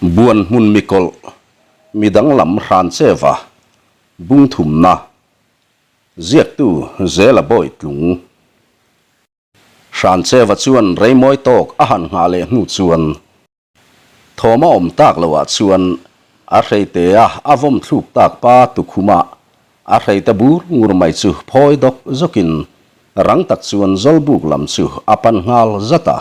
Buan hmun mikawlh, mi danglam hran cheva bung thumna, ziaktu Zela Bawi tlung. Hran cheva chuan reimawi tawk a han nghah leh hnu chuan Thawm a awm tak loah chuan a hreitea a vawm thluk tak pa tukhumah a hreite bur ngur mai chu phawi dawk zawkin rang tak chuan Zawlbuk lam chu a pan nghal zat a.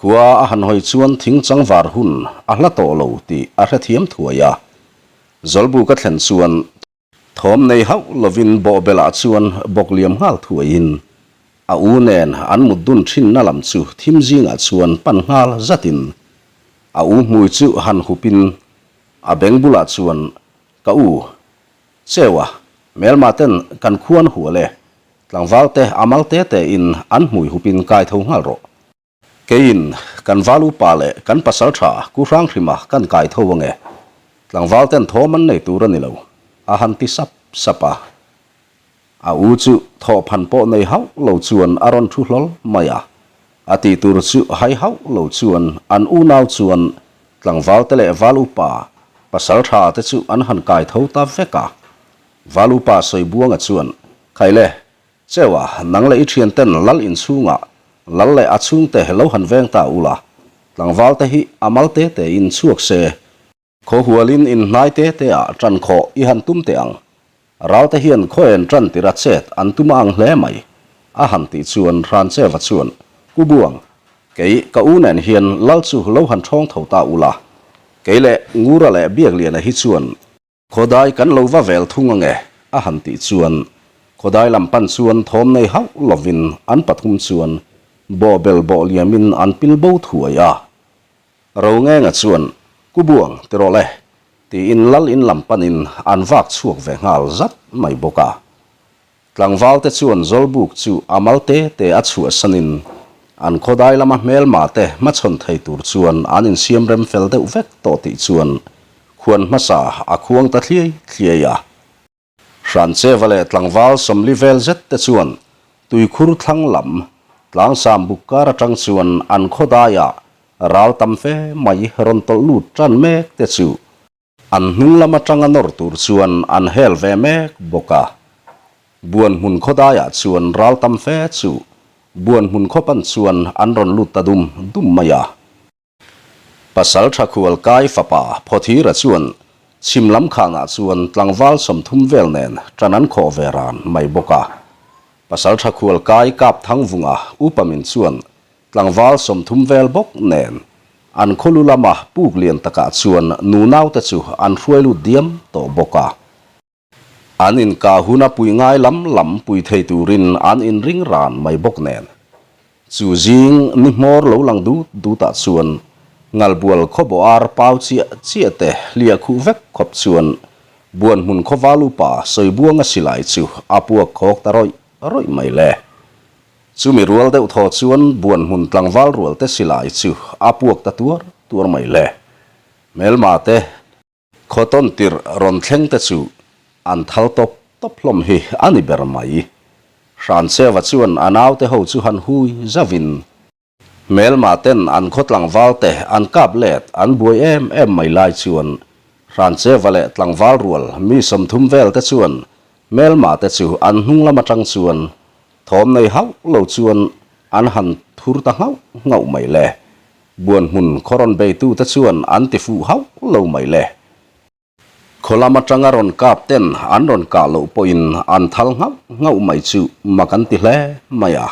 Khua a han hawi chuan thing changvar hun a hla tawh lo tih a hrethiam thuai a. Zawlbuk a thlen chuan Thawm nei hauh lovin bawhbelah chuan bawk liam nghal thuaiin a u nen an mut dun thinna lam chu thim zingah chuan pan nghal zatin a u hmui chu han hupin a beng bulah chuan Ka u, Cheua, hmelma ten kan khuan hual e, tlangval te a mal te te in an hmui hupin kai tho nghal rawh. Keiin kan val upa leh kan pasal tha Ku Hranghrima kan kai tho ange, tlangval ten thawm an nei tur a ni lo, a han ti sap sap a. A u chu thawhphan pawh nei hauh lo chuan a rawn thu hlawl mai a, a tih tur chu hai hauh lo chuan an unau chuan tlangval te leh val upa pasal tha te chu an han kai tho ta vek a. Val upa Sawibuanga chuan, Khaile, Cheua, nang leh i thianten lal inchhungah lal leh a chhungte lo han veng ta ula, tlangval te hi a mal te te in chhuak se, khaw hualin in hnai te te ah tan khawh i han tum teh ang, ral te hian khaw en tan tira chet an tum a ang hle mai, a han tih chuan Hrancheva chuan, Ku Buang, kei ka u nen hian lal chu lo han thawng tho ta ula, kei leh Ngura leh Biakliana hi chuan, Khawdai kan lo va vel thung ange, a han tih chuan khawdai lam pan chuan thawm nei hauh lovin an pathum chuan bawhbel bawh liamin an pil bo thuai a. Rongenga chuan, Ku Buang, ti rawh le, tiin lal in lam panin an vak chhuak ve nghal zat mai bawk a. Tlangval te chuan Zawlbuk chu a mal te te a chhuahsanin an khawdai lama hmelma te hmachhawn thei tur chuan an insiam rem fel deuh vek tawh tih chuan khuan hmasa a khuang ta thliai thliai a. Hrancheva leh tlangval 40 vel zet te chuan tuikhur thlang lam tlangsam buk kar atang chuan an khawdaiah ral tam fe mai rawn tawlh lut tan mek te chu An hnung lam atanga nawr tur chuan an hel ve mek bawk a. Buan hmun khawdaiah chuan ral tam fe chu buan hmun khaw pan chuan an rawn lut ta dum dum mai a. Pasal tha khual kai fapa Phawthira chuan chhim lam khanah chuan tlangval 30 vel nen tan an khawh ve ran mai bawk a. Pasal tha khual kai kap Thangvunga upamin chuan Tlangval 30 vel bawk nen an khawlu lama puk lian takah chuan nunaute chu an hruai lut diam tawh bawk a. An inkah huna pui ngai lam lam pui thei turin an inring ran mai bawk nen. Chu zing ni hmawr lo lang dut dutah chuan ngalbual khawbawh ar pau chiah chiah te hliah khuh vek khawp chuan buan hmun khawval upa Sawibuanga silai chu a puak khawk ta rawih rawih mai le. Chumi rual deuh thaw chuan buan hmun tlangval rual te silai chu a puak ta tuar tuar mai le. Hmelma te khaw tawn tirh rawn thleng te chu an thal tawp tawp hlawm hi a ni ber mai. Hrancheva chuan a naute ho chu han hui zauhin hmelma ten an khaw tlangval te an kap let an buai em em mai lai chuan Hrancheva leh tlangval rual mi 30 vel te chuan hmelma te chu an hnung lam atang chuan Thawm nei hauh lo chuan an han thur ta nghauh nghauh mai le. Buan hmun khaw rawn beitute chuan an ti fuh hauh lo mai le. Khaw lam atanga rawn kap ten an rawn kah loh pawhin an thal nghauh nghauh mai chu mak an ti hle mai a.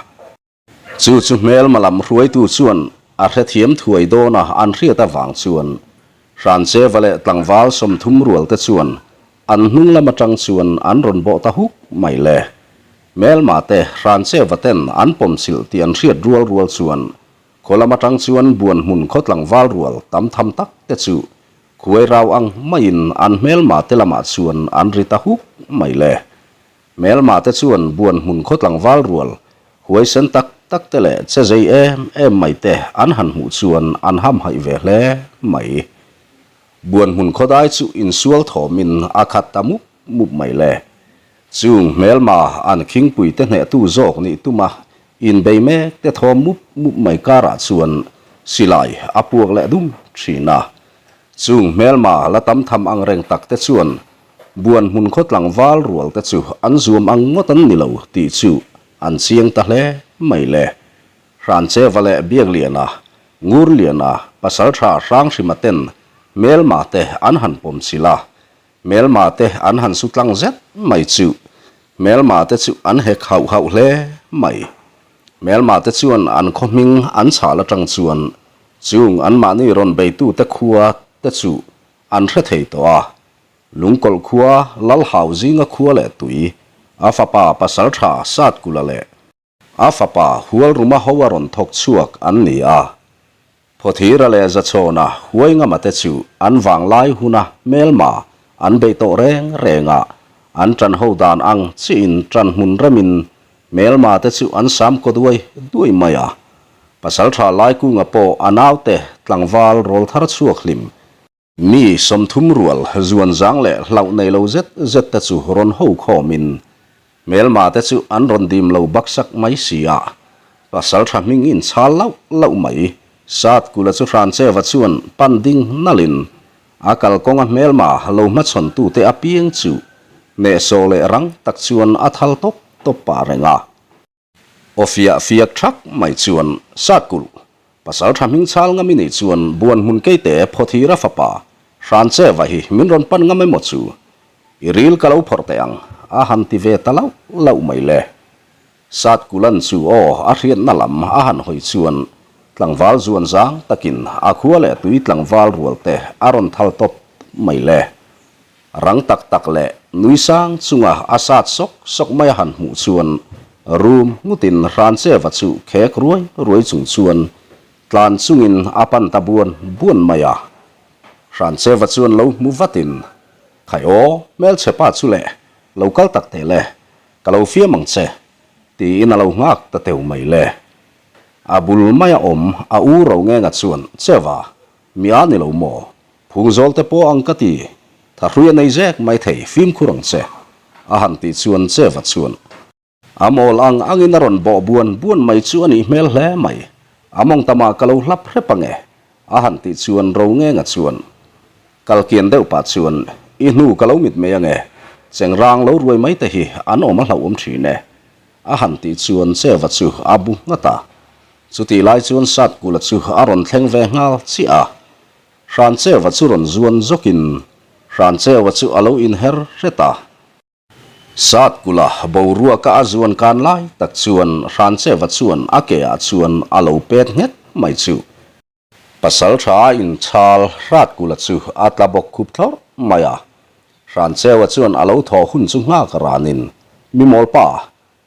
Chu chu hmelma lam hruaitu chuan a hrethiam thuai dawn a an hriat avang chuan Hrancheva leh tlangval 30 rual te chuan an hnung lam atang chuan an rawn bawh ta huk mai le. Hmelma te Hrancheva ten an pawm chilh tih an hriat rual rual chuan khaw lam atang chuan buan hmun khaw tlangval rual tam tham tak te chu khuai rau ang maiin an hmelma te lamah chuan an ri ta huk mai le. Hmelma te chuan buan hmun khaw tlangval rual huaisen tak tak te leh che zei em em mai te an han hmuh chuan an hamhaih ve hle mai. Buan hmun khawdai chu insual thawmin a khat ta mup mup mai le. Chung hmelma an khingpui te hnehtu zawk nih tuma inbei mek te thawm mup mup mai karah chuan silai a puak leh dum thin a. Chung hmelma la tam tham ang reng tak te chuan buan hmun khaw tlangval rual te chu an zuam ang ngawt an ni lo tih chu an chiang ta hle mai le. Hrancheva leh Biakliana, Ngurliana, Pasaltha Hranghrima ten hmelma te an han pawm chilh a, hmelma te an han su tlang zet mai chu hmelma te chu an hek hauh hauh hle mai. Hmelma te chuan an khaw hming an chhal atang chuan Chung anmahni rawn beitute khua te chu an hre thei tawh a, Lungkawlh khua Lalhau zinga khua leh tui, a fapa Pasaltha Satkula leh a fapa Hualruma ho a rawn thawk chhuak an ni a. Phawthira leh Zachhawna Huaingama te chu an vanglai huna hmelma an beih tawh reng reng a, an ṭan ho dan ang chiin ṭan hmun remin Hmelma te chu an sam kaw duai duai mai a, Pasaltha Laikunga pawh a naute tlangval rawl thar chhuak hlim. Mi 30 rual zuan zang leh hlauh nei lo zet zet te chu rawn ho khawmin hmelma te chu an rawn dim lo baksak mai si a, Pasaltha hming in chhal lauh lauh mai. Satkula chu Hrancheva chuan pan ding nalhin A kalkawnga hmelma lo hmachhawntute apiang chu hnehsawh leh rang tak chuan a thal tawp tawp pah reng a. Aw fiah fiak thak mai chuan Satkulh, pasal tha hming chhal ngam i nih chuan buan hmun keite Phawthira fapa Hrancheva hi min rawn pan ngam emaw chu i ril ka lo phawrh teh ang a han ti ve ta lauh lauh mai le. Satkulan chu aw a hriatna lam a han hawi chuan tlangval zuan zang takin a khua leh tui tlangval rual te a rawn thal tawp mai le. Rang tak tak leh nui sang chunga a sat sawk sawk mai a han hmuh chuan rum ngutin Hrancheva chu khek ruai ruai chung chuan tlan chungin a pan ta buan buan mai a. Hrancheva chuan lo hmu vatin, Khai aw, hmelchhe pa chu leh lo kal tak teh le, Ka lo fiam ang che, tiin a lo nghak ta teu mai le. A bul maia awm a u ro ngenga chuan, Cheva, mi a ni lo maw? Phung zawl te pawh ang ka ti, thahrui a nei zek mai thei, fimkhur ang che, a han tih chuan Cheva chuan, A mawl ang angin a rawn bawh buan buan mai chu a nih hmel hle mai, a mawng tamah ka lo hlap hrep ang e, a han tih chuan ro ngenga chuan, Kal kian deuh pah chuan, I hnu ka lo mit mai ange, chengrang lo ruai mai te hi an awm a hlauhawm thin e, a han tih chuan Cheva chu a bu nghat a. Chutih lai chuan Satkula chu a rawn thleng ve nghal chiah a. Hrancheva chu rawn zuan zawkin Hrancheva chu a lo inher hret a. Satkula boruaka a zuan kan lai tak chuan Hrancheva chuan a ke ah chuan a lo pet nghet mai chu. Pasal tha a inchhal Hratkula chu a tla bawk khup thlawrh mai a. Hrancheua chuan a lo thaw hun chu nghak ranin, Mi mawlpa,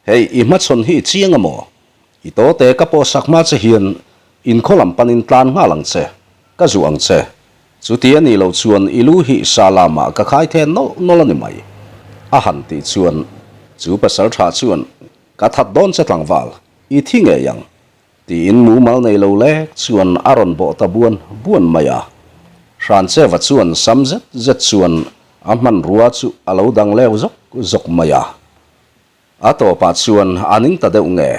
hei i hmachhawn hi i chiang a maw? I tawte ka pawh sak hma che hian inkhaw lam panin tlan nghal ang che, ka zuh ang che. Chuti a nih loh chuan i lu hi sa lamah ka khai then nawlh nawlh a ni mai. A han tih chuan chu pasal tha chuan, Ka that dawn che tlangval, i thi ngei ang. Tiin mumal nei lo lek chuan a rawn bawh ta buan buan mai a. Hrancheva chuan sam zet zet chuan a hmanrua chu a lo dang leu zawk zawk mai a. A tawpah chuan a ning ta deuh nge?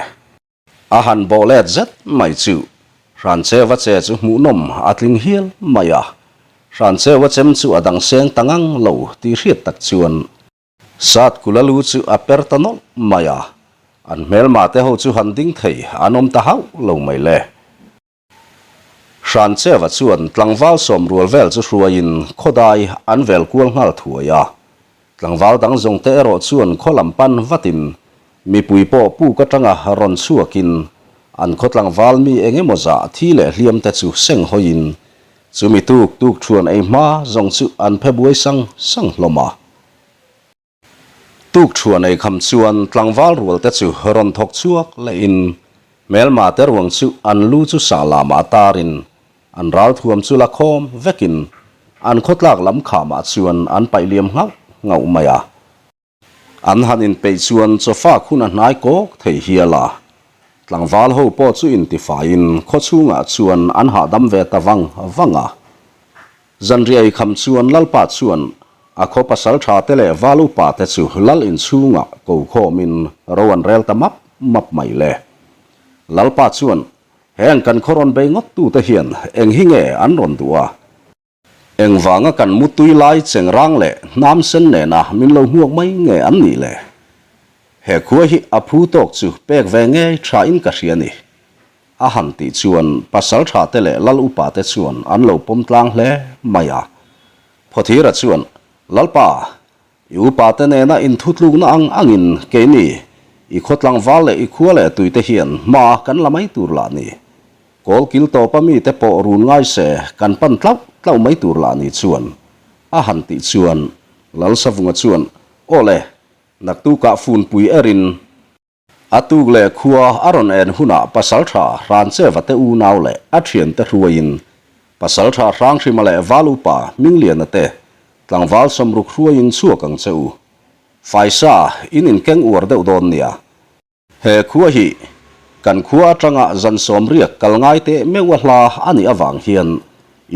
A han bawh let zet mai chu Hrancheva che chu hmuhnawm a tling hial mai a. Hrancheva chem chu a dang seng ta ngang lo tih hriat tak chuan Sat kula lu chu a per ta nawlh mai a, an hmelma te ho chu han ding thei an awm ta hauh lo mai le. Hrancheva chuan tlangval sawmrual vel chu hruaiin khawdai an vel kual nghal thuai a, tlangval dang zawng te erawh chuan khaw lam pan vatin mipui pawh puk atanga rawn chhuakin an khaw tlangval mi eng emaw zah thi leh hliam te chu seng hawiin chumi tuk tuk thuan ei hma zawng chu an phe buai sang sang hlawm a. Tuk thuan ei kham chuan tlangval rual te chu rawn thawk chhuak lehin hmelma te ruang chu an lu chu sah lamah tarin an ralthuam chu la khawm vekin an khawtlak lam khamah chuan an paih liam nghauh nghauh mai a. An han inpeih chuan chawfak hun a hnai kawk thei hial a. Tlangval ho pawh chu intifaiin khawchhungah chuan an hahdam ve ta vang vang a. Zanriai kham chuan Lalpa chuan a khaw pasal tha te leh val upa te chu Lal inchhungah ko khawmin ro an rel ta map map mai le. Lalpa chuan, Heng kan khaw rawn bei ngawt tute hian eng hi nge an rawn duh a? Engvanga kan mutui lai chengrang leh hnam sen nena min lo hmuak mai nge an nih le? He khua hi a phu tawk chu pek ve ngei tha in ka hria ni. A han tih chuan pasaltha te leh lal upa te chuan an lo pawm tlang hle mai a. Phawthira chuan, Lalpa, i upa te nena inthutlukna ang angin keini, i khaw tlangval leh i khua leh tuite hian hma kan la mai tur lah ni. Kawl kil tawpa mite pawh run ngai se kan pan tlauh tlauh mai tur lah ni chuan a han tih chuan Lalsavunga chuan, Aw le, naktukah funpui erin A tuk leh khua a rawn en hunah Pasaltha Hrancheva te unau leh a thiante hruaiin Pasaltha Hranghrima leh Val Upa Hmingliana te tlangval sawmruk hruaiin chhuak ang che u. Faisa in inkeng uar deuh dawn nia. He khua hi kan khua atanga zan sawmriak kal ngai teh meuh a hla a nih avang hian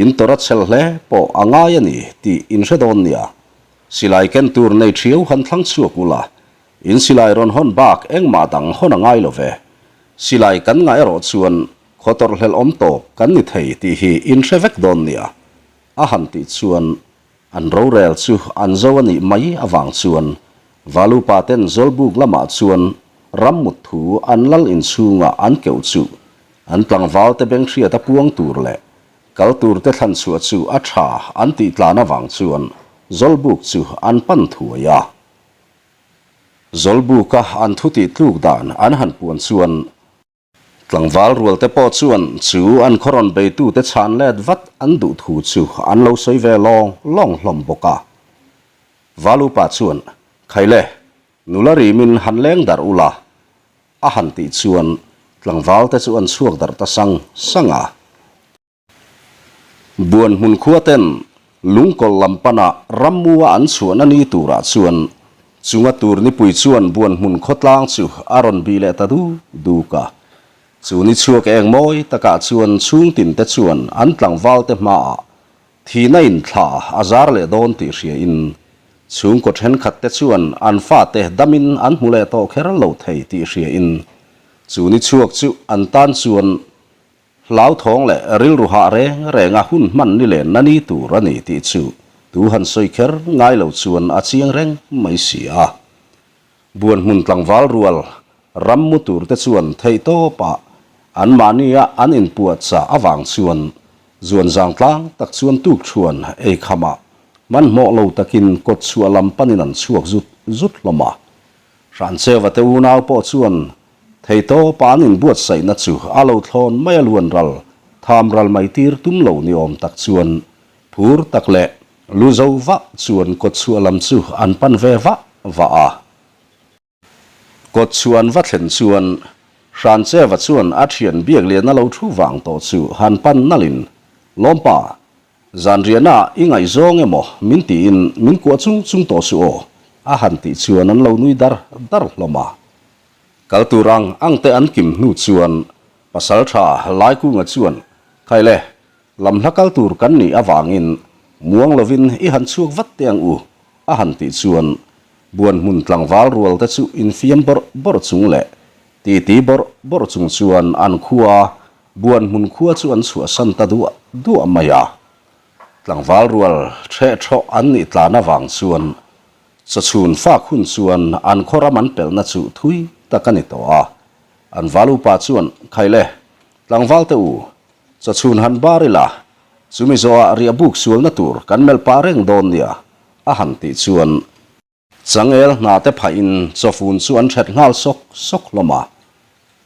in tawrh a chhel hle pawh a ngai a ni tih in hre dawn nia. Silai ken tur nei thiau han thlang chhuak ula, In silai rawn hawn bak engmah dang hawn a ngai lo ve. Silai kan ngah erawh chuan khaw tawrhhlelh awm tawp kan ni thei tih hi in hre vek dawn nia. A han tih chuan an rorel chu an zo a nih mai avang chuan Valupa ten Zawlbuk lamah chuan rammut thu an lal inchhunga an keuh chu an tlangval te beng hriat a puang tur leh kal tur te thlan chhuah chu a tha an tih tlan avang chuan Zawlbuk chu an pan thuai a. Zawlbuka an thu tih tluk dan an han puan chuan tlangval rualte pawh chuan chu an khaw rawn beitute chhan let vat an duh thu chu an lo sawi ve lawng lawng hlawm bawk a. Valupa chuan, Khaile, nula rimin han leng darh ula, a han tih chuan tlangvalte chu an chhuak darh ta sang sang a. Buan hmun khua ten lungkawlh lam pana rammua an chhuahna ni turah chuan chunga tur nipui chuan buan hmun khawtlang chu a rawn bih leh ta duk duk a. Chu ni chhuak eng mawi takah chuan chhungtin te chuan an tlangval te hmaah thihna inthla a zar leh dawn tih hria in chhungkaw thenkhat te chuan an fate damin an hmu leh tawh kher lo thei tih hria in chu ni chhuak chu an tan chuan Hlauthawng leh rilru hah reng renga hun hman ni len na ni tur a ni tih chu tu han sawi kher ngai lo chuan a chiang reng mai si a. Buan hmun tlangval rual ram mu tur te chuan theihtawpah anmahnia an inpuahchah avang chuan zuan zang tlang tak chuan tukṭhuan ei khamah hmanhmawh lo takin kawtchhuah lam panin an chhuak zut zut hlawm a. Hrancheva te unau pawh chuan Theitawpa an inbuatsaihna chu a lo thlawn mai a luan ral, tham ral mai tir tum lo ni awm tak chuan phur tak leh lu zo vah chuan kawtchhuah lam chu an pan ve vah vah a. Kawtchhuah an va thlen chuan Hrancheva chuan a thian Biakliana lo thu vang tawh chu han pan nalhin, Lawmpa, zanriahna i ngaihzawng emaw min tiin min kuah chung chung tawh suh aw, a han tih chuan an lo nui dar dar hlawm a. Kal tur ang ang te an kim hnu chuan Pasaltha Laikunga chuan, Khaile, lam hla kal tur kan nih avangin muang lovin i han chhuak vat teh ang u, a han tih chuan buan hmun tlangval rual te chu infiam bawrh bawrh chung leh titi bawrh bawrh chung chuan an khua buan hmun khua chu an chhuahsan ta duah duah mai a. Tlangval rual ṭheh ṭhawh an nih tlan avang chuan Chawchhun fak hun chuan an khaw ram an pelhna chu thui tak a ni tawh a. An val upa chuan, Khaile, tlangval te u, chawchhun han bar ila, chumi zawhah riah buk sualna tur kan melh pah reng dawn nia, a han tih chuan changel hna te phahin chawfun chu an ṭhet nghal sawk sawk hlawm a.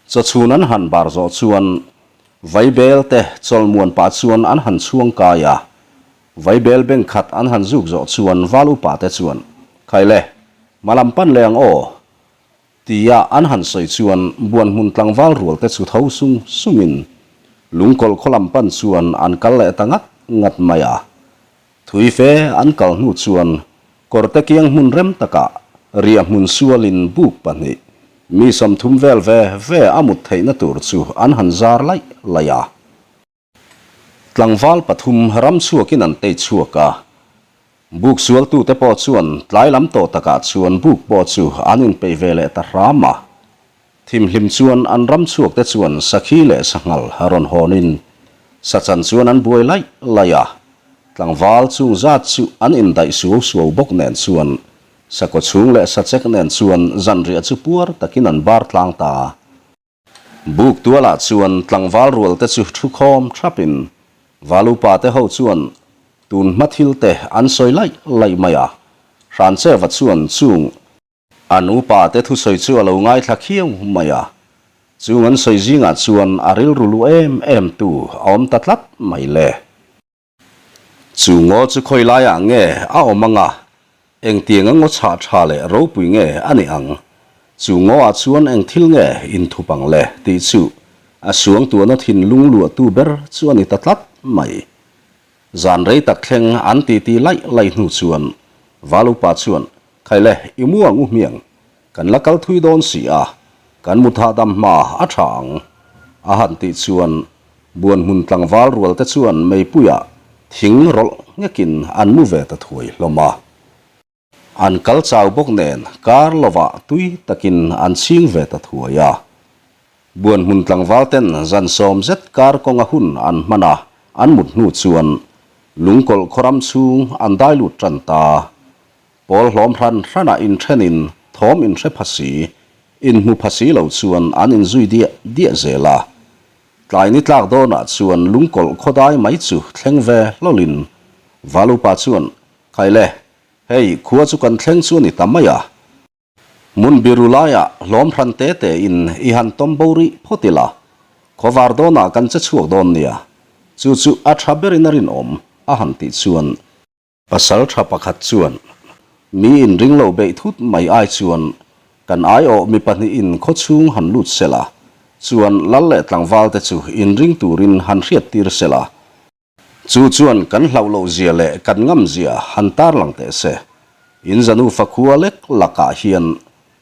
Chawchhun an han bar zawh chuan vaibel te chawlhmuan pah chuan an han chhuang kai a. Vaibel beng khat an han zuk zawh chuan val upa te chuan, Khaile, hma lam pan leh ang aw, tia an han sawi chuan buan hmun tlangval rual te chu tho sung sungin lungkawlh khaw lam pan chuan an kal leh ta ngat ngat mai a. Thui fe an kal hnu chuan kawrte kiang hmun rem takah riah hmun sualin buk pahnih, mi 30 vel ve ve a mut theihna tur chu an han zar laih laih a. Tlangval pathum ram chhuakin an tei chhuak a, buk sualtute pawh chuan tlai lam tawh takah chuan buk pawh chu an inpeih ve leh ta hram a. Thimhlim chuan an ram chhuakte chuan sakhi leh sanghal rawn hawnin sachan chuan an buai laih laih a. Tlangval chung zat chu an indaih suau suau bawk nen chuan sakaw chhung leh sachek nen chuan zanriah chu puar takin an bar tlang ta. Buk tualah chuan tlangval rual te chu thu khawm thapin Valupa te ho chuan tun hma thil te an sawi laih laih mai a, Hrancheva chuan chung An upa te thusawi chu a lo ngaithla khiau mai a, chung an sawi zingah chuan a rilru lu em em tu a awm ta tlat mai le. Chu ngaw chu khawi laiah nge a awm ang a, engtiang a ngaw chhah tha leh ropui nge a nih ang? Chu ngawah chuan eng thil nge inthup ang le tih chu a suangtuahna thinlung luahtu ber chu a ni ta tlat mai. Zan rei tak thleng an titi laih laih hnu chuan Val upa chuan Khaile, i mu ang u hmiang, kan la kal thui dawn si a, kan mut hahdam hma a tha ang, a han tih chuan Buanhmun tlangval rual te chuan meipuiah thing rawlh nghekin an mu ve ta thuai hlawm a. An kal chau bawk nen kar lovah tui takin an chhing ve ta thuai a. Buanhmun tlangval ten zan sawm zet kar kawnga hun an hman a, an mut hnu chuan lungkawlh khawram chhung an dai lut tan ta. Pawl hlawm hran hranah inthenin thawm inhre pha si, inhmu pha si lo chuan an inzui diah diah zel a. Tlai ni tlak dawnah chuan lungkawlh khawdai mai chu thleng ve hlawlin Valupa chuan, Khaile, hei khua chu kan thleng chu a ni ta mai a. Hmun biru laiah hlawm hran te te in i han tawm bo rih phawt ila, khawvar dawnah kan che chhuak dawn nia, chu chu a tha berin a rinawm, a han tih chuan. Pasal tha pakhat chuan, Mi inring lo beih thut mai ai chuan kan aiawh mi pahnihin khawchhung han lut sela, chuan lal leh tlangval te chu inring turin han hriattir sela, chu chuan kan hlauh loh zia leh kan ngam zia han tarlang teh se. In zanu fakhua lek lakah hian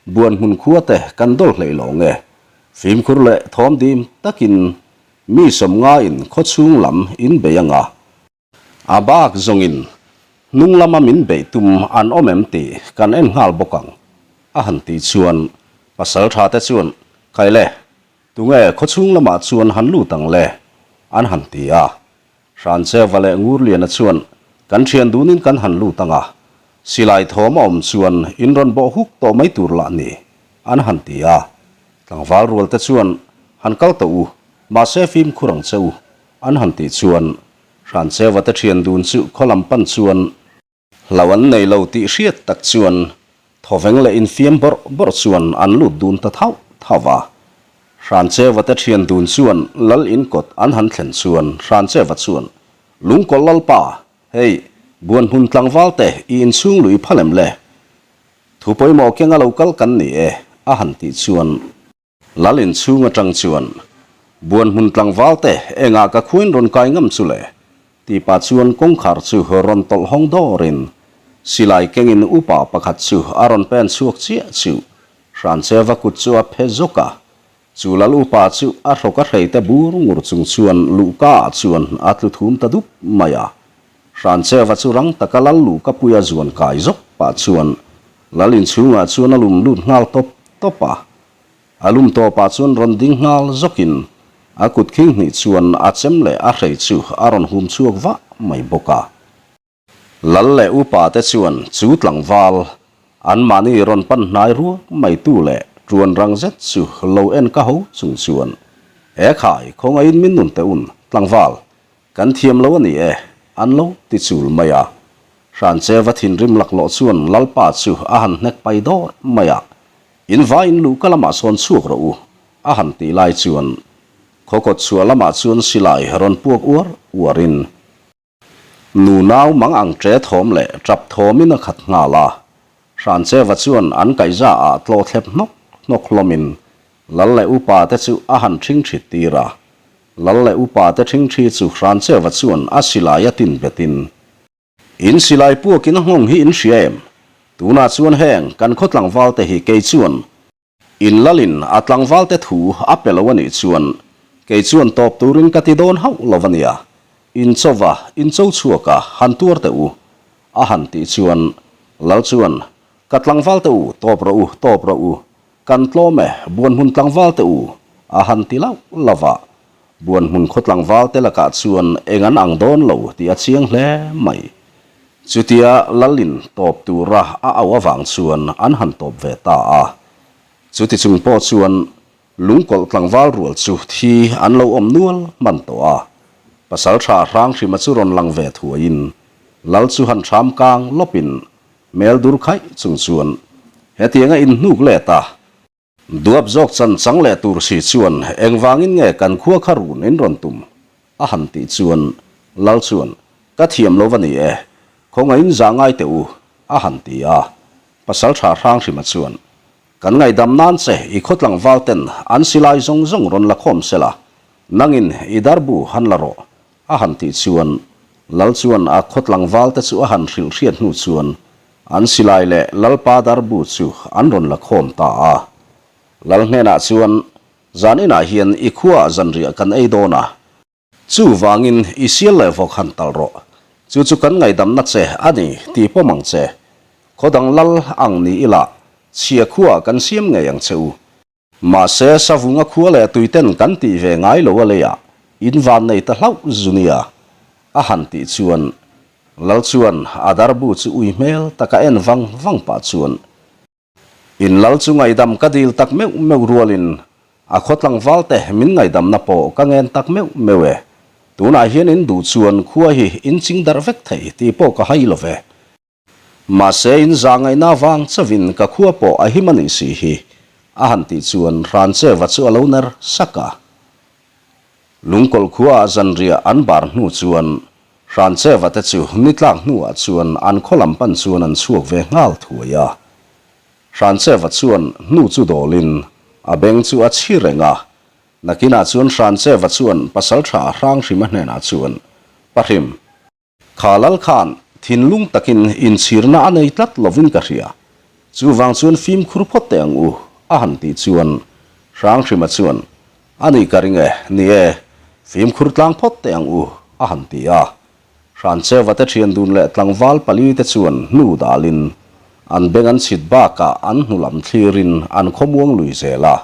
buan hmun khua te kan dawl hleih lo nge? Fimkhur leh thawm dim takin mi sawmngaiin khawchhung lam in bei anga, A bak zawngin hnung lama min beih tum an awm em tih kan en nghal bawk ang, a han tih chuan pasal tha te chuan, Khaile, tunge khawchhung lamah chuan han lut ang le? an han ti a. Hrancheva leh Ngurliana chuan, Kan thian dunin kan han lut ang a, silai thawm a awm chuan in rawn bawh huk tawh mai tur lah ni, an han ti a. Tlangval rual te chuan, Han kal tawh u, mahse fimkhur ang che u, an han tih chuan Hrancheva te thian dun chu khaw lam pan chuan hlo an nei lo tih hriat tak chuan thawveng leh infiam bawrh bawrh chuan an lut dun ta thauh thauh va. Hrancheva te thian dun chuan lal in kawt an han thlen chuan Hrancheva chuan, Lungkawlh lalpa, hei, Buanhmun tlangval te i inchhung lui phal em le? Thu pawimawh kenga lo kal kan ni e, a han tih chuan. Lal inchhung atang chuan, Buan hmun tlangval te engah ka khuain rawn kai ngam chu le? Tih pah chuan kawngkhar chu rawn tawlh hawng dawrin silai kengin upa pakhat chu a rawn pen chhuak chiah chu Hrancheva kut chu a phe zawk a. Chu lal upa chu a hrawk a hrei te bur ngur chung chuan luhka ah chuan a tlu thum ta dup mai a. Hrancheva chu rang taka lal luhka puia zuan kai zawk pah chuan lal inchhungah chuan a lum lut nghal tawp tawp a. A lum tawpah chuan rawn ding nghal zawkin a kut khing hnih chuan a chem leh a hrei chu a rawn hum chhuak vah mai bawk a. Lal leh upa te chuan chu tlangval anmahni rawn pan hnai ruak mai tu leh tuan rang zet chu lo en ka ho chung chuan, He khai, khawngaihin min nun teh un, tlangval, kan thiam lo a ni e, an lo ti chul mai a. Hrancheva thinrim laklawh chuan Lalpa chu a han hnek pai dawr mai a, In vaiin luhka lamah sawn chhuak rawh u, a han tih lai chuan khaw kawt chhuah lamah chuan silai rawn puak uar uarin nu nau mang ang ṭe thawm leh ṭap thawmin a khat nghal a. Hrancheva chuan an kaihza ah tlawh thlep hnawk hnawk hlawmin Lal leh upa te chu a han ṭhingṭhit tir a. Lal leh upa te ṭhingṭhi chu Hrancheva chuan a silai a tin betin, In silai puakin a nghawng hi in hria em? Tunah chuan heng kan khaw tlangval te hi kei chuan in lalin a tlangval te thu a pe lo a nih chuan kei chuan tawp turin ka ti dawn hauh lo a nia, in chauva in cho chhuak a han tuar teh u a han tih chuan lal chuan ka tlangval te u tawp rawh u tawp rawh u kan tlawm e buanhmun tlangval te u a han ti lauh lauh a. Buanhmun khaw tlangval te lakah chuan eng an ang dawn lo tih a chiang hle mai. Chutia Lalin tawp tura a auh avang chuan an han tawp ve ta a. Chuti chung pawh chuan Lungkawlh tlangval rual chu thi an lo awm nual hman tawh a. Pasalṭha Hranghrima chu rawn lang ve thuaiin Lal chu han ṭham kang lawpin hmel dur khaih chung chuan hetianga inhnuk let a, Duap zawk chan chang leh tur si chuan engvangin nge kan khua kha run in rawn tum? a han tih chuan Lal chuan Ka thiam lo va ni e, khawngaihin zah ngai teh u a han ti a. Pasalṭha Hranghrima chuan Kan ngaihdam nan che i khaw tlangval ten an silai zawng zawng rawn la khawm sela, nangin i darbu han la rawh a han tih chuan Lal chuan a khaw tlangval te chu a han hrilh hriat hnu chuan an silai leh Lalpa darbu chu an rawn la khawm ta a. Lal hnenah chuan zan inah hian i khuaah zanriah kan ei dawn a, chuvangin i sial leh vawk han talh rawh, chu chu kan ngaihdamna che a ni tih pawm ang che. Khaw dang Lal ang ni ila chhia khuaah kan siam ngei ang che u. Mahse, Savunga khua leh tuiten kan tih ve ngai lo a leiah in van nei ta hlauh zu nia, a han tih chuan Lal chuan a darbu chu ui hmel taka en vang vang pah chuan In Lal chu ngaihdam ka dil tak meuh meuh rualin a khaw tlangval te min ngaihdamna pawh ka ngen tak meuh meuh e. Tunah hian in duh chuan khua hi in ching darh vek thei tih pawh ka hai lo ve. Mahse in zah ngaihna vang chauhin ka khua pawh a him a nih si hi, a han tih chuan Hrancheva chu a lo ner sak a. Lungkawlh khuaah zanriah an bar hnu chuan Hrancheva te chu ni tlak hnuah chuan an khaw lam pan chuan an chhuak ve nghal thuai a. Hrancheva chuan hnu chu dawlin a beng chu a chhi reng a. Nakinah chuan Hrancheva chuan Pasalṭha Hranghrima hnenah chuan, Pahrim, Kha lal khan thinlung takin inchhirna a nei tlat lovin ka hria, chuvang chuan fimkhur phawt teh ang u, a han tih chuan Hranghrima chuan, A nih ka ring e, ni e, fimkhur tlang phawt teh ang u, a han ti a. Hrancheva te thian dun leh tlangval pali te chuan hnu dalin an beng an chhit bakah an hnu lam thlirin an khawmuang lui zel a.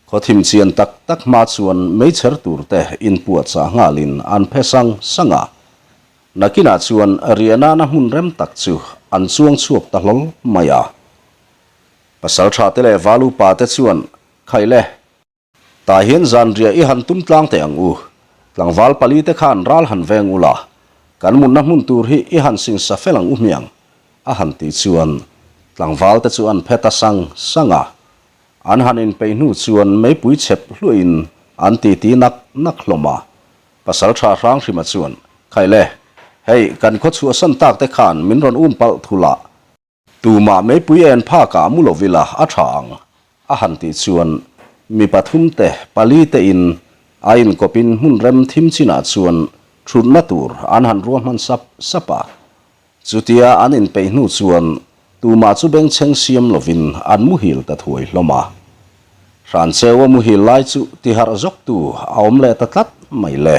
Khaw thim chian tak tak hma chuan meichher tur te inpuahchah nghalin an phe sang sang a. Nakinah chuan riah nana hmun rem tak chu an chuang chhuak ta hlawl mai a. Pasaltha te leh val upa te chuan Khaih le, tah hian zan riah i han tum tlang teh ang u. Tlangval pali te khan ral han veng ula, kan mutna hmun tur hi i han singsa fel ang u hmiang, a han tih chuan tlangval te chu an phe ta sang sang a. An han inpeih hnu chuan meipui chhep hluahin an titi nak nak hlawm a. Pasalṭha Hranghrima chuan, Khaih le, hei kan khaw chhuahsan tak te khan min rawn um palh thul a, tumah meipui en phakah mu lo ila a ṭha ang, a han tih chuan mi pathum te pali te in a inkawpin hmun rem thim chinah chuan ṭhutna tur an han ruahman sap sap a. Chutia an inpeih hnu chuan tumah chu bengchheng siam lovin an muhil ta thuai hlawm a. Hrancheua muhil lai chu tiharh zawktu a awm leh ta tlat mai le.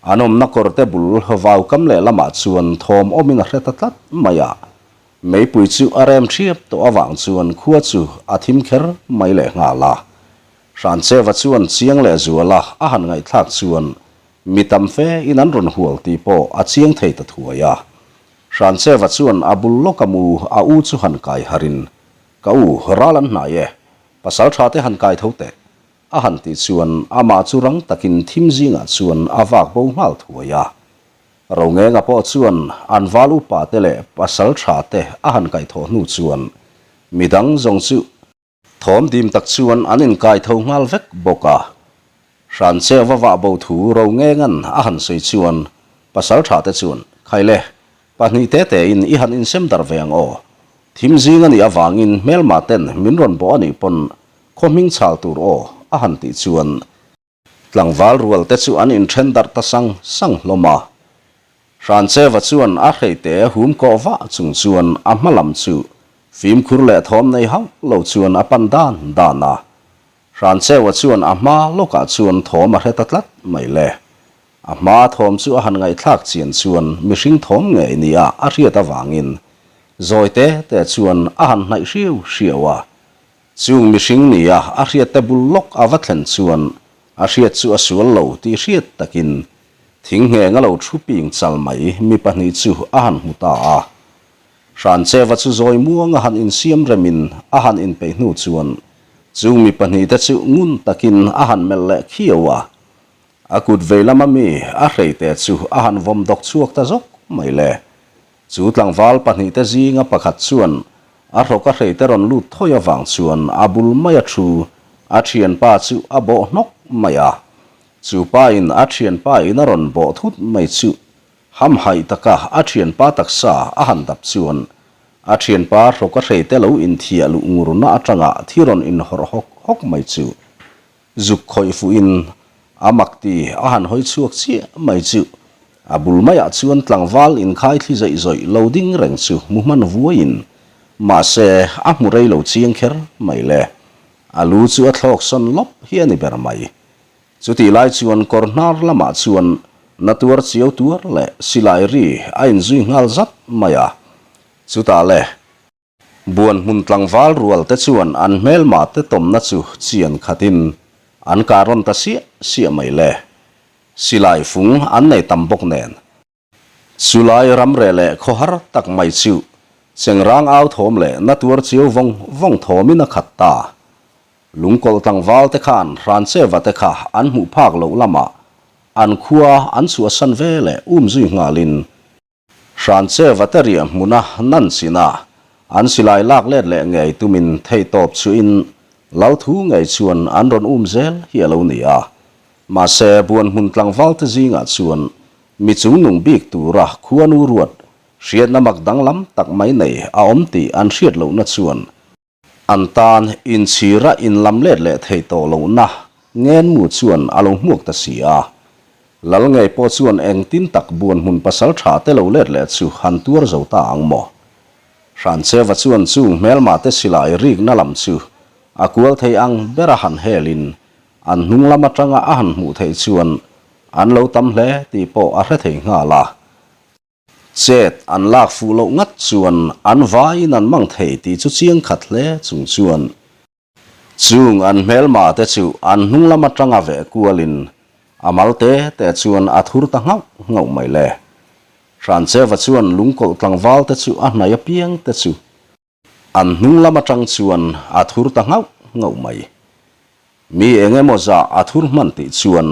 An awmna kawrte bul vau kam leh lamah chuan thawm awmin a hre ta tlat mai a. Meipui chu a rem ṭhiap tawh avang chuan khua chu a thim kher mai leh nghal a. Hrancheua chuan chiang leh zuala a han ngaihthlak chuan Mi tam fe in an rawn hual tih pawh a chiang thei ta thuai a. Hrancheva chuan a bul lawk a mu a u chu han kai harin, Ka u, ral an hnai e, pasal tha te han kai tho teh, a han tih chuan amah chu rang takin thim zingah chuan a vak bo nghal thuai a. Rongenga pawh chuan an val upa te leh pasal tha te a han kaihthawh hnu chuan midang zawng chu Thawm dim tak chuan an inkai tho nghal vek bawk a. Hrancheuva vah bo thu ro ngengan a han sawi chuan pasal tha te chuan, Khai le, pahnih te tein i han insem darh ve ang aw. Thim zing a nih avangin hmelma ten min rawn bawh a nih pawn khaw hming chhal tur aw a han tih chuan Tlangval rual te chu an inthen darh ta sang sang hlawm a. Hrancheva chuan a hreite hum kawh vah chung chuan a hma lam chu fimkhur leh thawm nei hauh lo chuan a pan dan dan a. Hrancheua chuan a hma lawkah chuan thawm a hre ta tlat mai le. A hma thawm chu a han ngaihthlak chian chuan mihring thawm ngei nia a hriat avangin zawi te te chuan a han hnaih hriau hriau a. Chung mihring nia a hriatte bul lawk a va thlen chuan. A hriat chu a sual lo tih hriat takin thing ngheng a lo thu ping chal mai mi pahnih chu a han hmu ta a. Hrancheva chu zawi muang a han insiam remin a han inpeih hnu chuan chung mi pahnihte chu ngun takin a han melh leh khiau a. A kut vei lama mi a hreite chu a han vawm dawk chhuak ta zawk mai le. Chu tlangval pahnihte zinga pakhat chuan a hrawk a hreite rawn lut thawi avang chuan a bul mai a thu a thianpa chu a bawh hnawk mai a. Chu pa in a thianpa in a rawn bawh thut mai chu hamhaih taka a thianpa taksa a han dap chuan a thianpa hrawk a hreite lo inthiah luh ngurna atanga thi rawn inhawrh hawk hawk mai chu Zuk khawih fuhin a mak ti a han hawi chhuak chiah mai chu a bul maiah chuan tlangval inkhai thli zawih zawih lo ding reng chu hmu hman vuaiin mahse a hmu rei lo chiang kher mai le. A lu chu a thlawk sawn lawp hi a ni ber mai. Chutih lai chuan kawr hnar lamah chuan na tuar chiau tuar leh silai ri a inzui nghal zat mai a. Chutah le. Buan hmun tlangval rual te chuan an hmelma te tawmna chu chian khatin an kah rawn ta siah siah mai le. Silai fung an nei tam bawk nen. Chulai ramreh leh khawhar tak mai chu chengrang au thawm leh na tuar chiau vawng vawng thawmin a khat ta. Lungkawlh tlangval te khan Hrancheva te kha an hmuh phak loh lamah an khua an chhuahsan ve leh umzui nghalin Hrancheva te riah hmuna nan china an silai lak let leh ngei tumin theihtawp chuhin Lalthu ngei chuan an rawn um zel hi a lo ni a. Mahse, Buanhmun tlangval te zingah chuan mi chungnung bik tura khuanu ruat hriatna mak danglam tak mai nei a awm tih an hriat lohna chuan An tan inchhira inlam let leh theih tawh lohna ngenmu chuan a lo hmuak ta si a. Lal ngei pawh chuan engtin tak buan hmun pasal tha te lo let leh chu han tuar zo ta ang maw? Hrancheva chuan chung hmelma te silai rikna lam chu a kual thei ang bera han helin an hnung lam atanga a han hmuh theih chuan an lo tam hle tih pawh a hre thei nghal a. Chet an lak fuh loh ngat chuan an vaiin an mang thei tih chu chiang khat hle chung chuan chung an hmelma te chu an hnung lam atanga veh kualin a mal te te chuan a thur ta nghauh nghauh mai le. Hrancheva chuan lungkawlh tlangval te chu a hnai apiang te chu An hnung lam atang chuan a thur ta nghauh nghauh mai. Mi eng emaw zah a thur hman tih chuan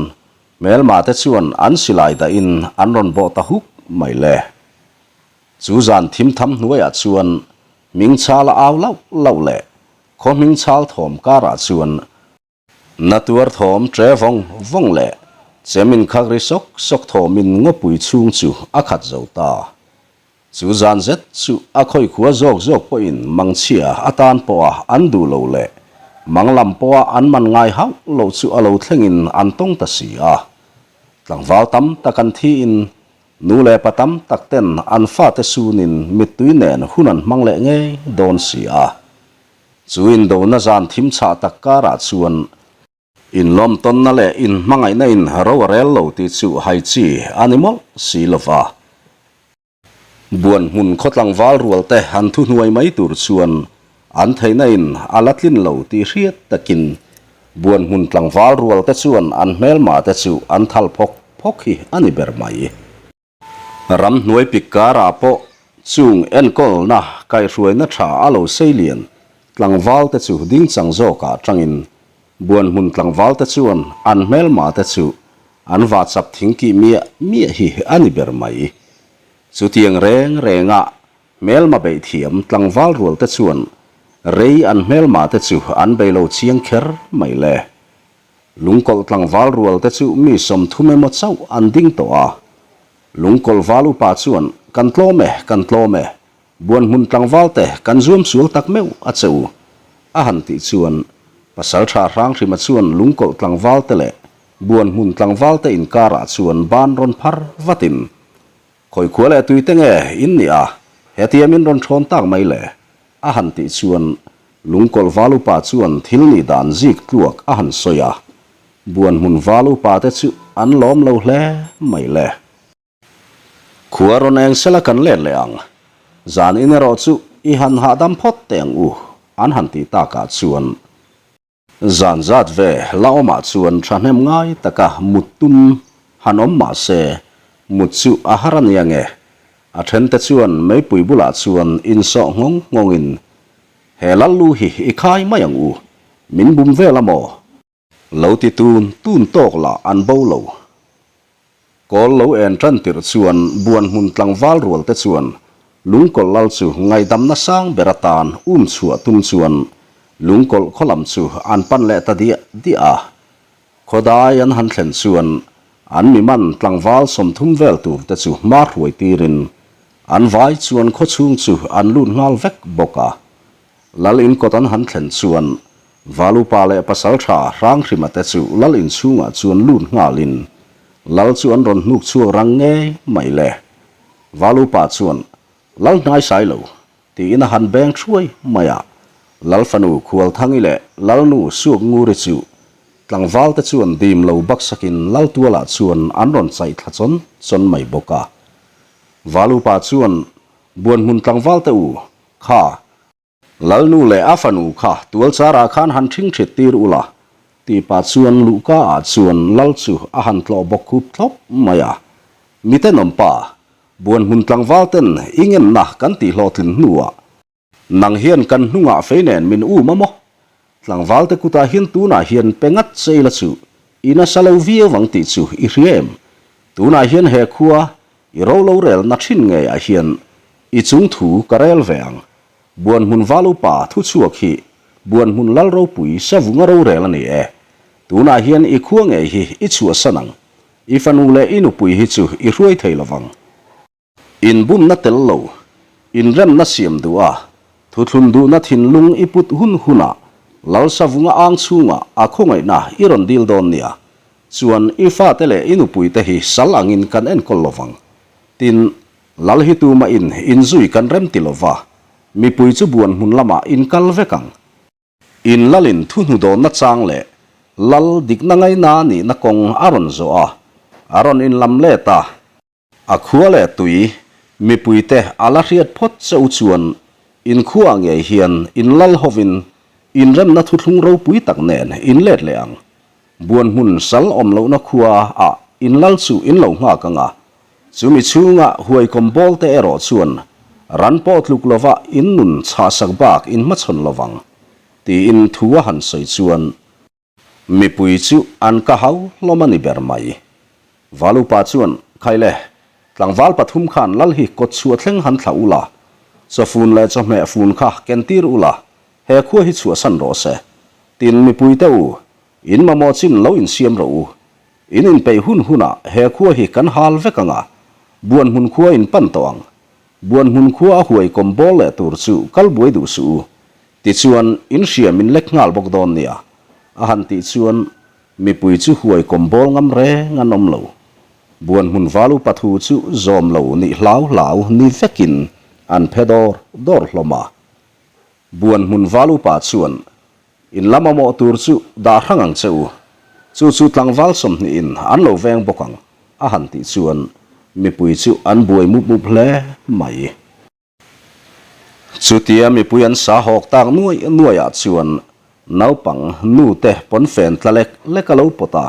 hmelma te chuan an silai dahin an rawn bawh ta huk mai le. Chu zan thim tham hnuaiah chuan hming chal a au lauh lauh leh khaw hming chal thawm karah chuan Na tuar thawm tre vawng vawng leh chem inkhak ri sawk sawk thawmin ngawpui chhung chu a khat zo ta. Chu zan zet chu a khawikhua zawk zawk pawhin mangchhia atan pawha an duh lo leh mang lam pawha an man ngai hauh loh chu a lo thlengin an tawng ta si a. Tlangval tam tak an thiin nu leh pa tam tak ten an fate sunin mittui nen hun an hmang leh ngei dawn si a. Chu indona zan thim chhah tak karah chuan inlawmtawnna leh inhmangaihna in ro a rel lo tih chu hai chi a ni mawlh si lo va. Buan hmun khaw tlangval rual te han thuhnuai mai tur chuan an theihna in a la tlin lo tih hriat takin buan hmun tlangval rual te chuan an hmelma te chu an thal phawk phawk hi a ni ber mai. Ramhnuai pik karah pawh chung enkawlna kaihhruaina tha a lo sei lian tlangval te chu dingchang zawkah tangin buanhmun tlangval te chuan an hmelma te chu an vahchap thing kih miah miah hi a ni ber mai. Chutiang reng renga hmelma beih thiam tlangval rual te chuan rei an hmelma te chu an bei lo chiang kher mai le. Lungkawlh tlangval rual te chu mi 30 emaw chauh an ding tawh a. Lungkawlh val upa chuan, Kan tlawm e, kan tlawm e. Buanhmun tlangval te kan zuam sual tak meuh a che u. A han tih chuan, Pasaltha Hranghrima chuan lungkawlh tlangval te leh Buanhmun tlangval te inkarah chuan ban rawn phar vatin, Khawikhua leh tuite nge in nih a, hetia min rawn thawn tak mai le? A han tih chuan Lungkawlh val upa chuan thil nih dan zik tluak a han sawi a, Buanhmun val upa te chu an lawm lo hle mai le. Khua rawn eng sela kan let leh ang, zan in erawh chu i han hahdam phawt teh ang u, an han tih takah chuan. Zan zat ve la awmah chuan thahnem ngai taka mut tum han awm mah se, mut chu a har a nia nge. A thente chuan meipui bulah chuan insawh nghawng nghawngin, He lal lu hi i khai mai ang u, min bum vel a maw? Lo ti tun tun tawk lah an bo lo. Kawl lo en tan tirh chuan buan hmun tlangval rual te chuan lungkawlh lal chu ngaihdamna sang ber atan um chhuah tum chuan lungkawlh khaw lam chu an pan leh ta diah diah a. Khawdai an han thlen chuan an mi man tlangval 30 vel tur te chu hma hruai tirin an vai chuan khaw chhung chu an lut nghal vek bawk a. Lal in kawt an han thlen chuan Valupa leh Pasaltha Hranghrima te chu Lal in chhungah chuan lut nghalin Lal chu an rawn hnuk chhuak rang ngei mai le. Valupa chuan Lal hnai sai lo tiin a han beng thuai mai a, Lal fanu Khualthangi leh Lalnu Suaknguri chu tlangval te chuan dim lo baksakin Lal tualah chuan an rawn chaih thla chawn chawn mai bawk a. Valupa chuan Buanhmun tlangval te u Kha, Lalnu leh a fanu kha tualcharah khan han ṭhingṭhit tir ula, tih pah chuan luhka ah chuan Lal chu a han tlawh bawk khup thlawp mai a. Mitenawm pa, buanhmun tlangval ten i ngenna kan tih hlawhtlin hnuah nang hian kan hnungah fei nen min um a maw? Tlangval te kutah hian tunah hian pe ngat che ila chu i nasa lo viau ang tih chu i hria em? Tunah hian he khua I ro lo rel na thin ngei ah hian i chung thu ka rel ve ang. Buanhmun val upa thu chhuak hi Buanhmun lal ropui savunga rorel a ni e. Tunah hian i khua ngei hi i chhuahsan ang. I fanu leh i nupui hi chu i hruai thei lovang. Inbumna tel lo, inremna siam duh a, thuthlun duhna thinlung i put hun hunah lal savunga ang chhungah a khawngaihna i rawn dil dawn nia. Chuan i fate leh i nupuite hi sal angin kan enkawl lo vang. Tin, Lal hi tumah in inzui kan rem ti lo va, mipui chu buan hmun lamah in kal vek ang. In lalin thuhnu dawnna chang leh Lal dikna ngaina nihna kawng a rawn zawh a, a rawn inlam let a. A khua leh tui, mipuite a la hriat phawt che u chuan in khuaah ngei hian in lal hovin inremna thuthlung ropui tak nen in let leh ang. Buan hmun sal awm lohna khua ah in lal chu in lo nghak ang a, chumi chhunga huaikawm bawl te erawh chuan ran pawh tluk lova in nun chhahsak bak in hmachhawn lovang, tiin thu a han sawi chuan Mipui chu an ka hau hlawm a ni ber mai. Valupa chuan, Khai le, tlangval pathum khan lal hi kawt chhuah thleng han thlah ula, chawfun leh chawhmeh fun kha ken tir ula, he khua hi chhuahsan rawh se. Tin, mipuite u, in mamawh chin lo insiam rawh u. In inpeih hun hunah he khua hi kan hal vek ang a, buanhmun khua in pan tawh ang. Buanhmun khua a huai kawm bawl leh tur chu kal buai duh suh u. Tichuan, in hria min lek nghal bawk dawn nia, a han tih chuan mipui chu huai kawm bawl ngam reng an awm lo. Buanhmun val upa thu chu zawm lo nih hlau hlau ni vekin an phe dawr dawr hlawm a. Buanhmun val upa chuan, In la mamawh tur chu dah hrang ang che u, chu chu tlangval 20 in an lo veng bawk ang, a han tih chuan mipui chu an buai mup mup hle mai. Chutia mipui an sa hawk tak nuai nuaiah chuan naupang nu te pawnfen tla lek lek a lo pawt a,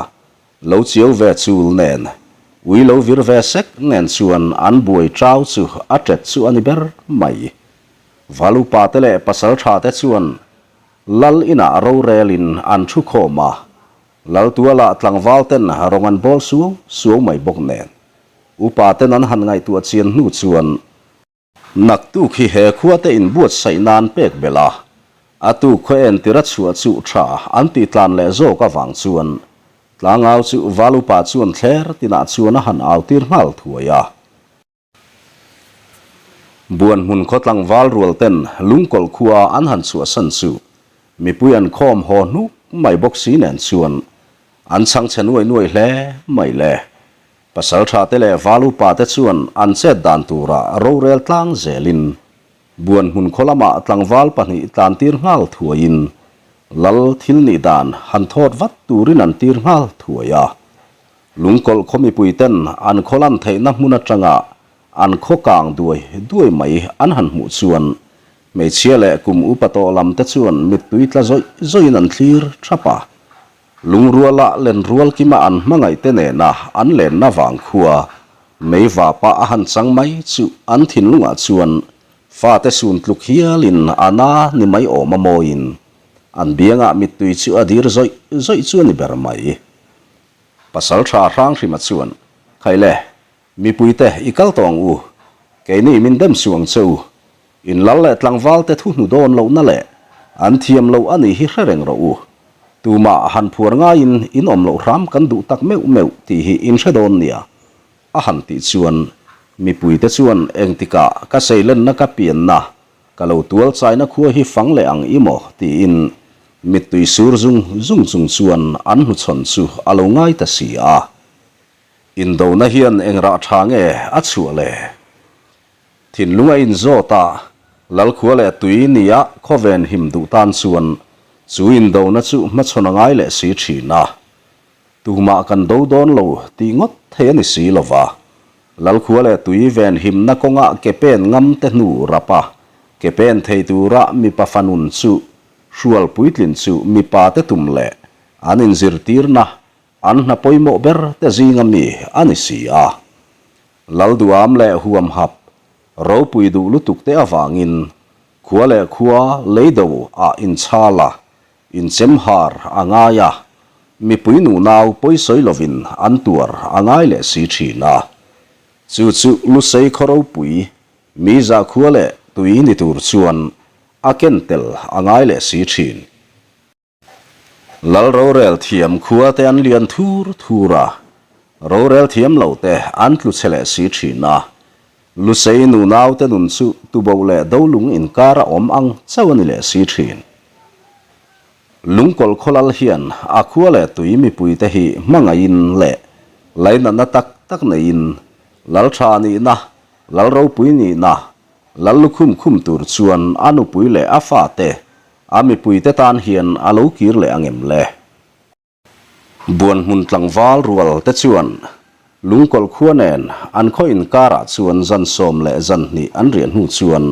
lo chiau ve chul nen, ui lo vir ve sek nen chuan an buai chau chu a tet chu a ni ber mai. Valupa te leh pasaltha te chuan lal inah rorelin an thu khawm a, lal tualah tlangval ten rawng an bawl suau suau mai bawk nen. Upa ten an han ngaihtuah chian hnu chuan Naktuk hi he khua te inbuatsaih nan pek belh a, a tuk khaw entir a chhuah chu tha an tih tlan leh zawk avang chuan tlangau chu val upa chuan thler tinah chuan a han au tir nghal thuai a. Buanhmun khaw tlangval rual ten lungkawlh khua an han chhuahsan chu mipui an khawm haw hnuk mai bawk si nen chuan an chhangchhe nuai nuai hle mai le. Pasal thate leh val upate chuan an chet dan turah rorel tlang zelin Buanhmun khaw lamah tlangval pahnih tlan tir nghal thuaiin Lal thil nih dan han thawt vat turin an tir nghal thuai a. Lungkawlh khaw mipuiten an khaw lan theihna hmun atanga an khaw kang duai duai mai an han hmuh chuan. Hmeichhia leh kum upa tawh lam te chuan mittui tla zawih zawihin an thlir thap a. Lungruala lenrual kima an hmangaih te nena an lenna vang khua mei vapa a han chang mai chu an thinlungah chuan fate sun tluk hialin a na ni mai awm a mawiin an biangah mittui chu a dir zawih zawih chu a ni ber mai. Pasaltha Hranghrima chuan, Khaile, Mipuite, i kal tawh ang u. Keini min dem suh ang che u. In lal leh tlangvalte thu hnu dawn lohna leh an thiam loh a nih hi hre reng rawh u. Tumah han phuar ngaiin in awm loh hram kan duh tak meuh meuh tih hi in hre dawn nia, a han tih chuan mipuite chuan engtikah ka seilenna ka pianna ka lo tual chaina khua hi fang leh ang i maw tiin mittui sur zung zung chung chuan an hnuchhawn chu a lo ngai ta si a. Indona hian eng rah tha nge a chhuah le? Thinlung a inzawt a, Lalkhua leh tui nia khawven him duh tan chuan chu indona chu hmachhawn a ngai leh si thin a. Tumah kan do dawn lo tih ngawt thei a ni si lo va. Lalkhua leh tui ven himna kawngah ke pen ngam te hnu rap a, ke pen thei tura mipa fanun chu hrual puitlin chu mipa te tum leh an inzirtirna An hna pawimawh ber te zinga mi a ni si a. Lalduam leh huamhap ropui duh lutuk te avangin khua leh khua leido ah inchhal a, inchemhar a ngai a, mipui nunau pawisawi lovin an tuar a ngai leh si thin a. Chu chu Lusei khaw ropui mi zah khua leh tui ni tur chuan a ken tel a ngai leh si thin. Lal rorel thiam khua te an lian thur thur a, rorel thiam lo te an tlu chhe leh si thin a. Lusei nunau te nun chu tuboh leh dolung inkar a awm ang chauh a ni leh si thin. Lungkawlh khawlal hian a khua leh tui mipui te hi hmangaihin leh lainatna tak tak neiin Lal tha nihna, Lal ropui nihna, Lal lukhum khum tur chuan a nupui leh a fate A mipuite tan hian a lo kir leh ang em le? Buanhmun tlangval rual te chuan Lungkawlh khua nen an khaw inkarah chuan zan 12 an riah hnu chuan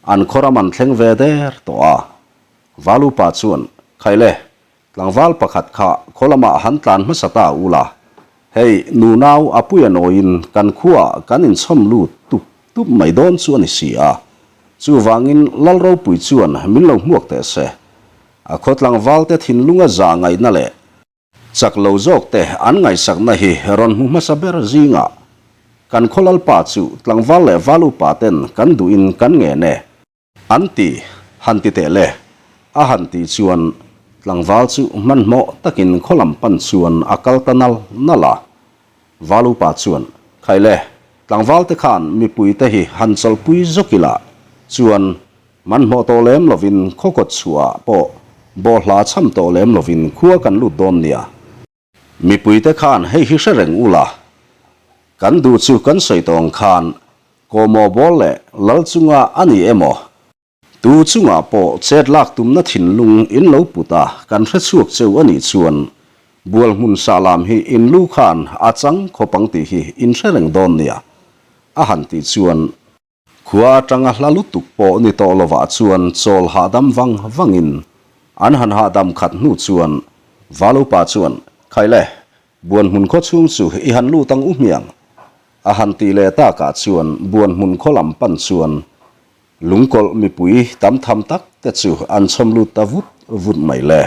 an khaw ram an thleng ve der tawh a. Valupa chuan, Khaile, Tlangval pakhat kha khaw lamah han tlan hmasa ta ula, hei nunau a puia nawiin kan khuaah kan inchhawm lut tup tup mai dawn chu a ni si a. Chuvangin Lal ropui chuan min lo hmuak teh se. A khaw tlangvalte thinlunga zah ngaihna leh chak lo zawkte an ngaihsakna hi rawn hmu hmasa ber zingah kan khaw Lalpa chu tlangval leh val upa ten kan duhin kan ngen e. An ti, han ti teh le. A han tih chuan tlangval chu hmanhmawh takin khaw lam pan chuan a kal ta nal nal a. Val upa chuan, Khai le, tlangval te khan mipui te hi han chawlhpui zawk ila chuan hmanhmawh tawh lem lovin khaw kawt chhuah ah pawh bawhhla cham tawh lem lovin khua kan lut dawn nia. Mipuite khan hei hi hre reng ula, kan duh chu kan sawi tawng khan kawhmawh bawl leh lal chunga a ni emaw, tu chungah pawh chet lak tumna thinlung in lo put a kan hre chhuak cheu a nih chuan bual hmun sah lam hi in lu khan a chang khawp ang tih hi in hre reng dawn nia a han tih chuan Khua atanga hla lutuk pawh ni tawh lovah chuan chawl hahdam vang vangin an han hahdam khat hnu chuan Valupa chuan, Khaile, Buanhmun khaw chhung chu i han lut ang u hmiang? a han tih leh takah chuan Buanhmun khaw lam pan chuan lungkawlh mipui tam tham tak te chu an chhawm lut ta vut vut mai le.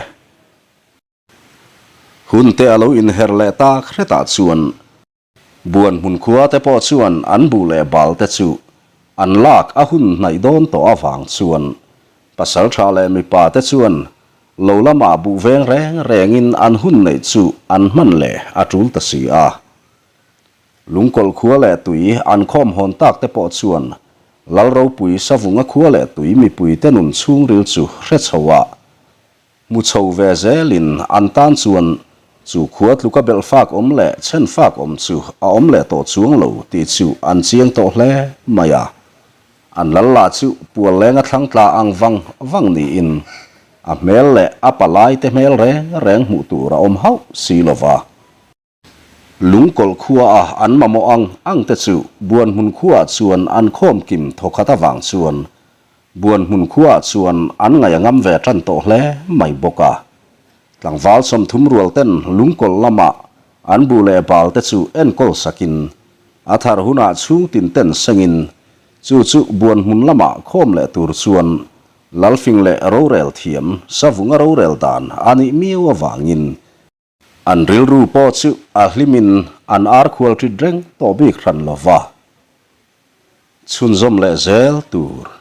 Hun te a lo inher leh tak hretah chuan Buan hmun khua te pawh chuan an buh leh bal te chu an lak a hun hnaih dawn tawh avang chuan pasaltha leh mipa te chuan lo lamah buh veng reng rengin an hun neih chu an hman leh a tul ta si a. Lungkawlh khua leh tui an khawm hawn tak te pawh chuan Lal ropui Savunga khua leh tui mipui te nun chhungril chu hre chho a Hmu chho ve zelin an tan chuan chu khua tluka belh fak awm leh chhen fak awm chu a awm leh tawh chuang lo tih chu an chiang tawh hle mai a. An lal lah chu pual lenga thlang tla ang vang vang niin a hmel leh a palai te hmel reng reng hmuh tur a awm hauh si lo va. Lungkawlh khua a an mamawh ang ang te chu Buanhmun khuaah chuan an khawm kim thawkhat avang chuan. Buanhmun khuaah chuan an ngaih a ngam ve tan tawh hle mai bawk a. Tlangval 30 rual ten lungkawlh lamah an buh leh bal te chu enkawl sakin a thar hunah chhung tin ten sengin chu chu Buanhmun lamah khawm leh tur chuan Lalfing leh rorel thiam Savunga rorel dan a nih miau avangin An rilru pawh chu a hlimin an ar khual ṭit reng tawh bik hran lo va, chhunzawm leh zel tur.